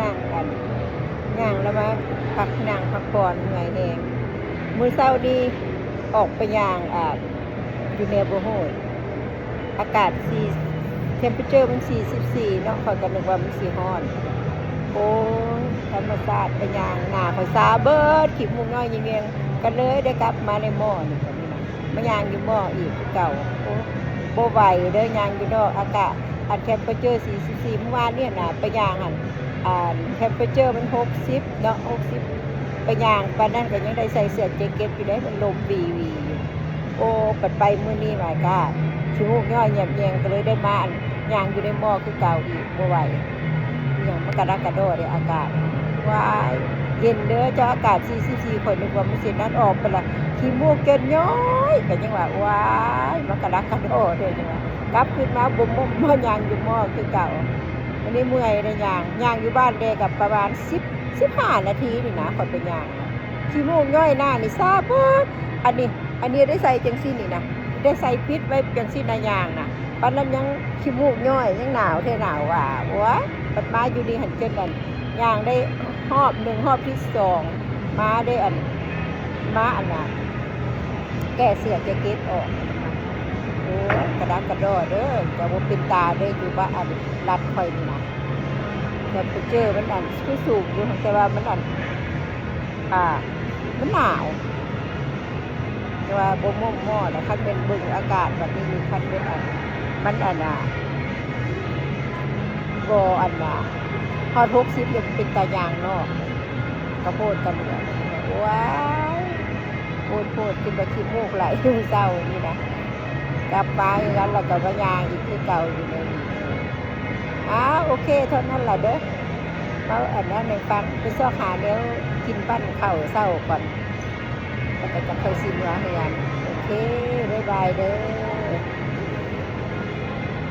ນັ່ງ ອັນ ຍ່າງແລ້ວມາພັກ ນັ່ງພັກຜ່ອນ ເມື່ອຍແຮງ. ມື້ເຊົ້ານີ້ອອກໄປຍ່າງ ອ່າ ຢູ່ແນວບໍ່ຮູ້ ອາກາດສີ່ temperature ມັນສີ່ສິບສີ່ເນາະ, ຂ້ອຍກໍນຶກວ່າມັນຊິຮ້ອນ. ໂອ້ຍ ທຳມະຊາດ ໄປຍ່າງ ໜ້າຂ້ອຍຊາເບີດ, ຂີ້ມູກຍ້ອຍຍຽງໆ ກໍເລີຍໄດ້ກັບມາໃນມໍນີ້. ມາຍ່າງຢູ່ມໍອີກຄືເກົ່າ. ໂອ້ ບໍ່ໄຫວເດີ້ ຍ່າງຢູ່ນອກອາກາດ ອັນ temperature ສີ່ສິບສີ່. ມື້ວານນີ້ນະ ໄປຍ່າງຫັ້ນ ອັນ temperature ມັນຫົກສິບເນາະ ຫົກສິບ ໄປຍ່າງປານນັ້ນກໍຍັງໄດ້ໃສ່ເສື້ອແຈເກັດຢູ່ເດ້ ມັນລົມວີໆຢູ່. ໂອ້ ບັດໄປມື້ນີ້ມາກະຂີ້ມູກຍ້ອຍແຍບແຍງ ກໍເລີຍໄດ້ມາ ອັນ ຍ່າງຢູ່ໃນມໍຄືເກົ່າອີກ. ບໍ່ໄຫວ ອີຫຍັງມັນກະດັກກະດໍເດ້ອາກາດ. ວ້າຍ ເຢັນເດີ້ເຈົ້າ, ອາກາດສີ່ສິບສີ່ ຂ້ອຍນຶກວ່າມັນຊິນັ້ນ, ອອກໄປລະຂີ້ມູກຈົນຍ້ອຍ ກໍຍັງວ່າ ວ້າຍ ມັນກະດັກກະດໍເດ້ ຍັງວ່າ ກັບຄືນມາບໍ່ມົ້ມ ມາຍ່າງຢູ່ມໍຄືເກົ່າ. ອັນນີ້ເມື່ອຍໄດ້ຍ່າງ ຍ່າງຢູ່ບ້ານແດ່ກໍປະມານສິບ ສິບຫ້ານາທີນີ້ນະ ຂ້ອຍໄປຍ່າງນະ. ຂີ້ມູກຍ້ອຍໜ້ານີ້ຊາເບີດ. ອັນນີ້ ອັນນີ້ໄດ້ໃສ່ຈັ່ງຊີ້ນີ້ນະ ໄດ້ໃສ່ປິດໄວ້ຈັ່ງຊີ້ນະ ຍ່າງນະ ປານນັ້ນຍັງຂີ້ມູກຍ້ອຍ ຍັງໜາວແທ້ໜາວວ່າ. ໂອ້ຍ ບັດມາຢູ່ນີ້ຫັ້ນ ຈົນອັນ ຍ່າງໄດ້ຮອບໜຶ່ງ ຮອບທີສອງ ມາໄດ້ອັນ ມາອັນນະ ແກ້ເສື້ອແຈເກັດອອກ. ໂອ້ຍ ກະດັກກະດໍເດີ້ ຈະບໍ່ເປັນຕາເດີ້ ຢູ່ບ້ານ ອັນ ລັດຂ້ອຍນີ້ນະ. temperature ມັນອັນຄືສູງຢູ່ ແຕ່ວ່າມັນອັນ ອ່າ ມັນໜາວ ແຕ່ວ່າບໍ່ມົ້ມມໍ. ແລ້ວຄັນແມ່ນເບິ່ງອາກາດບັດນີ້ນີ້ ຄັນແມ່ນອັນ ມັນອັນນະ ບໍ່ອັນນະ ຮອດຫົກສິບນີ້ ເປັນຕາຍ່າງນອກ ກະໂພດກະເຫຼືອ. ວ້າຍ ໂພດໆ ຄິດວ່າຂີ້ມູກໄຫຼມື້ເຊົ້ານີ້ນະ. ກັບມາຄືກັນ ແລ້ວກໍມາຍ່າງອີກຄືເກົ່າຢູ່ໃນນີ້. ອ້າວ ໂອເຄ ເທົ່ານັ້ນລະເດີ້ ເວົ້າອັນນັ້ນໃຫ້ຟັງ. ໄປຊອກຫາແນວກິນປັ້ນເຂົ້າເຊົ້າກ່ອນ ແລ້ວກໍຈະຄ່ອຍຊິເມືອເຮືອນ. ໂອເຄ ບາຍບາຍເດີ້.